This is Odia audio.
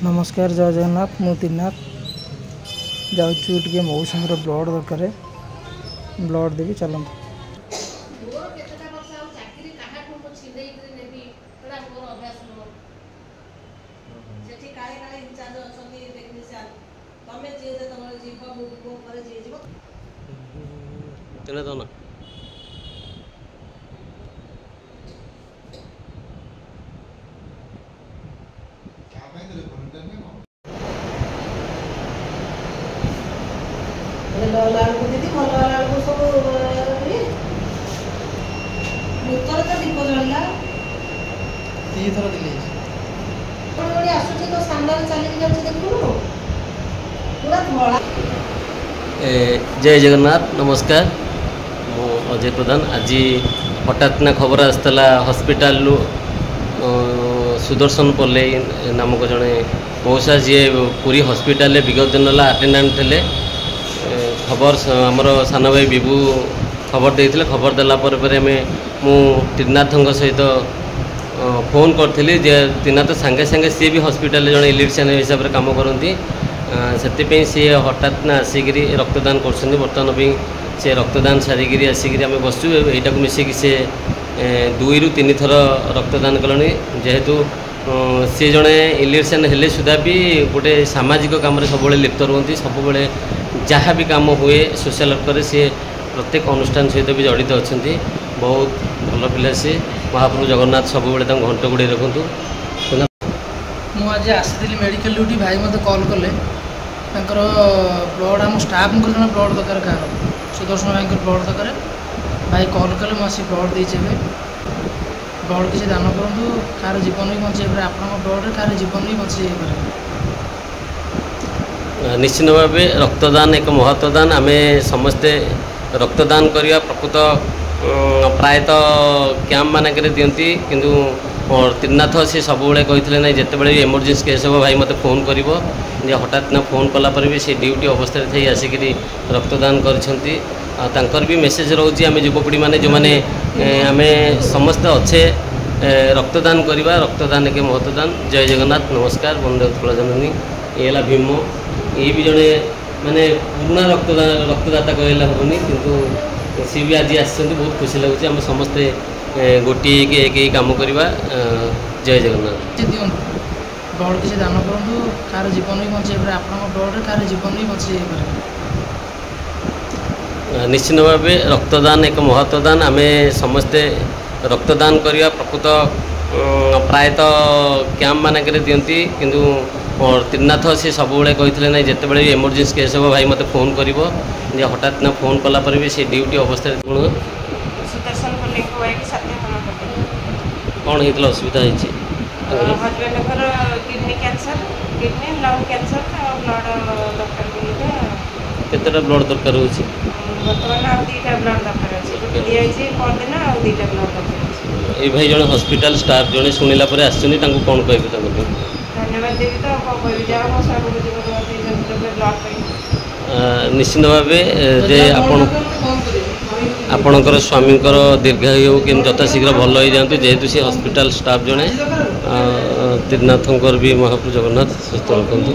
ନମସ୍କାର, ଜୟ ଜଗନ୍ନାଥ। ମୁଁ ତ୍ରିନାଥ ଯାଉଛୁ, ଟିକେ ମଉସାଙ୍କର ବ୍ଲଡ଼ ଦରକାର, ବ୍ଲଡ଼ ଦେବି, ଚାଲନ୍ତୁ। ମୋର କେତେଟା ବର୍ଷ ଆଉ ଚାକିରି କାହାଠୁ ମୁଁ ଛିଣ୍ଡେଇକିରି ନେବି, ସେଟା ମୋର ଅଭ୍ୟାସ ନୁହଁ। ସେଠି କାଳେ କାଳେ ଇନଚାର୍ଜ ଅଛନ୍ତି ଟେକ୍ନିସିଆନ। ତମେ ଯିଏ ଯେତେବେଳେ ଯିବ, ମୁଁ ମୋ ପରେ ଯିଏ ଯିବ। ତେଣେ ଦନ ଭଲ ହେଲା ବେଳକୁ ଦିଦି, ଭଲ ହେଲା ବେଳକୁ ସବୁ ଇଏ ଭିତରେ ତ ଦୀପ ଜଳିଲା। ଦୁଇଥର ଦେଲି। ଗଡ଼ି ଗଡ଼ି ଆସୁଛି ତ, ସାମ୍ନାରେ ଚାଲିକି ଯାଉଛି, ଦେଖୁନୁ ପୁରା ଧଳା। ଜୟ ଜଗନ୍ନାଥ, ନମସ୍କାର। ମୁଁ ଅଜୟ ପ୍ରଧାନ। ଆଜି ହଠାତ୍ ନା ଖବର ଆସିଥିଲା ହସ୍ପିଟାଲରୁ, ସୁଦର୍ଶନ ପଲେଇ ନାମକ ଜଣେ ମଉସା, ଯିଏ ପୁରୀ ହସ୍ପିଟାଲରେ ବିଗତ ଦିନ ହେଲା ଆଟେଣ୍ଡାଣ୍ଟ ଥିଲେ। ଖବର ଆମର ସାନ ଭାଇ ବିଭୁ ଖବର ଦେଇଥିଲେ। ଖବର ଦେଲା ପରେ ପରେ ଆମେ ମୁଁ ତ୍ରିନାଥଙ୍କ ସହିତ ଫୋନ୍ କରିଥିଲି ଯେ ତ୍ରିନାଥ ସାଙ୍ଗେ ସାଙ୍ଗେ, ସିଏ ବି ହସ୍ପିଟାଲରେ ଜଣେ ଇଲେକ୍ଟ୍ରିସିଆନ୍ ହିସାବରେ କାମ କରନ୍ତି, ସେଥିପାଇଁ ସିଏ ହଠାତ୍ ନା ଆସିକିରି ରକ୍ତଦାନ କରୁଛନ୍ତି। ବର୍ତ୍ତମାନ ବି ସେ ରକ୍ତଦାନ ସାରିକିରି ଆସିକିରି ଆମେ ବସିଛୁ। ଏଇଟାକୁ ମିଶିକି ସେ 2ରୁ 3 ଥର ରକ୍ତଦାନ କଲେଣି। ଯେହେତୁ ସିଏ ଜଣେ ଇଲେକ୍ଟ୍ରିସିଆନ୍ ହେଲେ ସୁଦ୍ଧା ବି ଗୋଟେ ସାମାଜିକ କାମରେ ସବୁବେଳେ ଲିପ୍ତ ରୁହନ୍ତି। ସବୁବେଳେ ଯାହା ବି କାମ ହୁଏ ସୋସିଆଲ ୱାର୍କରେ, ସିଏ ପ୍ରତ୍ୟେକ ଅନୁଷ୍ଠାନ ସହିତ ବି ଜଡ଼ିତ ଅଛନ୍ତି। ବହୁତ ଭଲ ପିଲା ସିଏ। ମହାପ୍ରଭୁ ଜଗନ୍ନାଥ ସବୁବେଳେ ତାଙ୍କୁ ଘଣ୍ଟ ଘୋଡ଼େଇ ରଖନ୍ତୁ। ମୁଁ ଆଜି ଆସିଥିଲି ମେଡ଼ିକାଲ ଡ୍ୟୁଟି, ଭାଇ ମୋତେ କଲ୍ କଲେ, ତାଙ୍କର ବ୍ଲଡ଼, ଆମ ଷ୍ଟାଫ୍ଙ୍କର ଜଣେ ବ୍ଲଡ଼ ଦରକାର, କାହାର ସୁଦର୍ଶନ ଭାଇଙ୍କର ବ୍ଲଡ଼ ଦରକାର। ଭାଇ କଲ୍ କଲେ, ମୁଁ ଆସି ବ୍ଲଡ଼ ଦେଇଛି। ଏବେ ବ୍ଲଡ଼ କିଛି ଦାନ କରନ୍ତୁ, କାହାର ଜୀବନ ବି ବଞ୍ଚେଇ ପାରେ। ଆପଣଙ୍କ ବ୍ଲଡ଼ରେ କାହାର ଜୀବନ ବି ବଞ୍ଚି ଯାଇପାରେ। ନିଶ୍ଚିତ ଭାବେ ରକ୍ତଦାନ ଏକ ମହତ୍ଵଦାନ। ଆମେ ସମସ୍ତେ ରକ୍ତଦାନ କରିବା। ପ୍ରକୃତ ପ୍ରାୟତଃ କ୍ୟାମ୍ପ ମାନଙ୍କରେ ଦିଅନ୍ତି, କିନ୍ତୁ ତ୍ରିନାଥ ସେ ସବୁବେଳେ କହିଥିଲେ, ନାଇଁ, ଯେତେବେଳେ ବି ଏମର୍ଜେନ୍ସି କେସ୍ ହେବ ଭାଇ ମୋତେ ଫୋନ୍ କରିବ। ଯେ ହଠାତ୍ ନା ଫୋନ୍ କଲା ପରେ ବି ସେ ଡ୍ୟୁଟି ଅବସ୍ଥାରେ ଥାଇ ଆସିକିରି ରକ୍ତଦାନ କରିଛନ୍ତି। ଆଉ ତାଙ୍କର ବି ମେସେଜ୍ ରହୁଛି, ଆମେ ଯୁବପିଢ଼ିମାନେ ଯେଉଁମାନେ ଆମେ ସମସ୍ତେ ଅଛେ, ରକ୍ତଦାନ କରିବା। ରକ୍ତଦାନ ଏକ ମହତ୍ଵଦାନ। ଜୟ ଜଗନ୍ନାଥ, ନମସ୍କାର, ବନ୍ଦେ ଉତ୍କଳ ଜନନୀ। ଇଏ ହେଲା ଭୀମ। ଇଏ ବି ଜଣେ ମାନେ ପୁରୁଣା ରକ୍ତଦାତା କହିଲେ ହେବନି, କିନ୍ତୁ ସିଏ ବି ଆଜି ଆସିଛନ୍ତି। ବହୁତ ଖୁସି ଲାଗୁଛି। ଆମେ ସମସ୍ତେ ଗୋଟିଏ ହେଇକି ଏକ ହେଇ କାମ କରିବା। ଜୟ ଜଗନ୍ନାଥ। କିଛି ଦିଅନ୍ତୁ, ବ୍ଲଡ଼ କିଛି ଦାନ କରନ୍ତୁ, କାହାର ଜୀବନ ବି ବଞ୍ଚେଇ ପାରେ। ଆପଣଙ୍କ ବ୍ଲଡ଼ରେ କାହାର ଜୀବନ ବି ବଞ୍ଚି ଯାଇପାରେ। ନିଶ୍ଚିତ ଭାବେ ରକ୍ତଦାନ ଏକ ମହତ୍ଵଦାନ। ଆମେ ସମସ୍ତେ ରକ୍ତଦାନ କରିବା। ପ୍ରକୃତ ପ୍ରାୟତଃ କ୍ୟାମ୍ପ ମାନଙ୍କରେ ଦିଅନ୍ତି, କିନ୍ତୁ ତ୍ରିନାଥ ସେ ସବୁବେଳେ କହିଥିଲେ, ନାଇଁ, ଯେତେବେଳେ ବି ଏମର୍ଜେନ୍ସି କେସ୍ ହେବ ଭାଇ ମୋତେ ଫୋନ୍ କରିବ। ଯେ ହଠାତ୍ ନା ଫୋନ୍ କଲା ପରେ ବି ସେ ଡ୍ୟୁଟି ଅବସ୍ଥାରେ। କ'ଣ? ସୁଦର୍ଶନ ପଲେଇଙ୍କ ୱାଇଫ୍ ସତ୍ୟଭାମା ପଲେଇ। କ'ଣ ହେଇଥିଲା, ଅସୁବିଧା ହେଇଛି? ହଜବେଣ୍ଡଙ୍କର kidney cancer, kidney lung cancer, ଆଉ ବ୍ଲଡ଼ ଦରକାର ବୋଲିକା। କେତେଟା ବ୍ଲଡ଼ ଦରକାର ହେଉଛି? ବର୍ତ୍ତମାନ ଆଉ 2ଟା ବ୍ଲଡ଼ ଦରକାର ଅଛି। ଗୋଟେ ଦିଆହେଇଛି ପରଦିନ, ଆଉ 2ଟା ବ୍ଲଡ଼ ଦରକାର ଅଛି। ଏଇ ଭାଇ ଜଣେ ହସ୍ପିଟାଲ ଷ୍ଟାଫ୍ ଜଣେ, ଶୁଣିଲା ପରେ ଆସିଛନ୍ତି। ତାଙ୍କୁ କ'ଣ କହିବେ ତାଙ୍କ ପାଇଁ? ଧନ୍ୟବାଦ ଦେବି ତ, ଆଉ କ'ଣ କହିବି? ଯାହା ମୋ ସ୍ୱାମୀକୁ ଜୀବନ ବଞ୍ଚେଇଛନ୍ତି ବ୍ଲଡ଼ ପାଇଁ। ନିଶ୍ଚିତ ଭାବେ ଯେ ଆପଣ କ'ଣ କରିବେ? ଆପଣଙ୍କର ସ୍ୱାମୀଙ୍କର ଦୀର୍ଘାୟୁ ହେଉ, କେମିତି ଯଥାଶୀଘ୍ର ଭଲ ହେଇଯାଆନ୍ତୁ। ଯେହେତୁ ସେ ହସ୍ପିଟାଲ ଷ୍ଟାଫ୍ ଜଣେ, ତ୍ରିନାଥଙ୍କର ବି ମହାପ୍ରଭୁ ଜଗନ୍ନାଥ ସୁସ୍ଥ ରଖନ୍ତୁ।